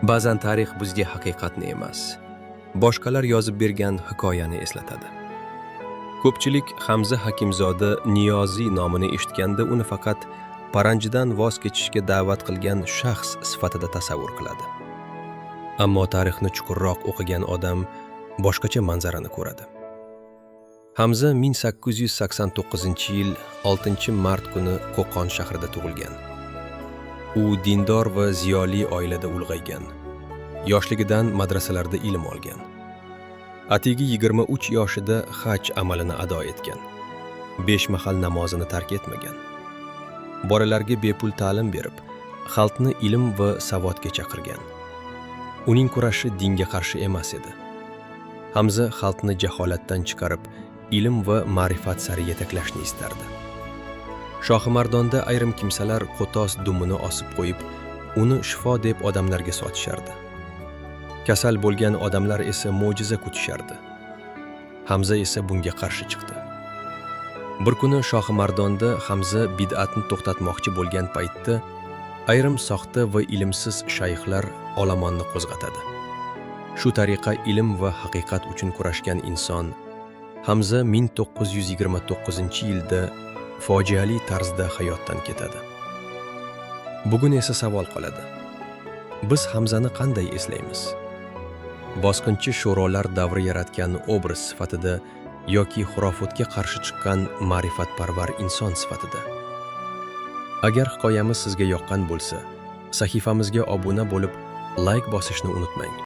Ba'zan tarix bizga haqiqatni emas, boshqalar yozib bergan hikoyani eslatadi. Ko'pchilik Hamza Hakimzoda Niyoziy nomini eshitganda uni faqat paranjidan voz kechishga da'vat qilgan shaxs sifatida tasavvur qiladi. Ammo tarixni chuqurroq o'qigan odam boshqacha manzarani ko'radi. Hamza 1889-yil 6-mart kuni Qo'qon shahrida tug'ilgan. U dindor va ziyoli oilada ulg'aygan. Yoshligidan madrasalarda ilm olgan. Atigi 23 yoshida haj amalini ado etgan. 5 mahal namozini tark etmagan. Bolalarga bepul ta'lim berib, xalqni ilm va savodga chaqirgan. Uning kurashi dinga qarshi emas edi. Hamza xalqni jaholatdan chiqarib, ilm va ma'rifat sari yetaklashni istardi. Shohimardonda ayrim kimsalar qo'tos dumini osib qo'yib, uni shifo deb odamlarga sotishardi. Kasal bo'lgan odamlar esa mo'jiza kutishardi. Hamza esa bunga qarshi chiqdi. Bir kuni Shohimardonda Hamza bid'atni to'xtatmoqchi bo'lgan paytda ayrim soxta va ilmsiz shayxlar olomonni qo'zg'atadi. Shu tariqa ilm va haqiqat uchun kurashgan inson Hamza 1929-yilda fojiali tarzda hayotdan ketadi. Bugun esa savol qoladi. Biz Hamzani qanday eslaymiz? Bosqinchi sho'rolar davri yaratgan obraz sifatida yoki xurofotga qarshi chiqqan ma'rifatparvar inson sifatida? Agar hikoyamiz sizga yoqqan bo'lsa, sahifamizga obuna bo'lib, layk bosishni unutmang.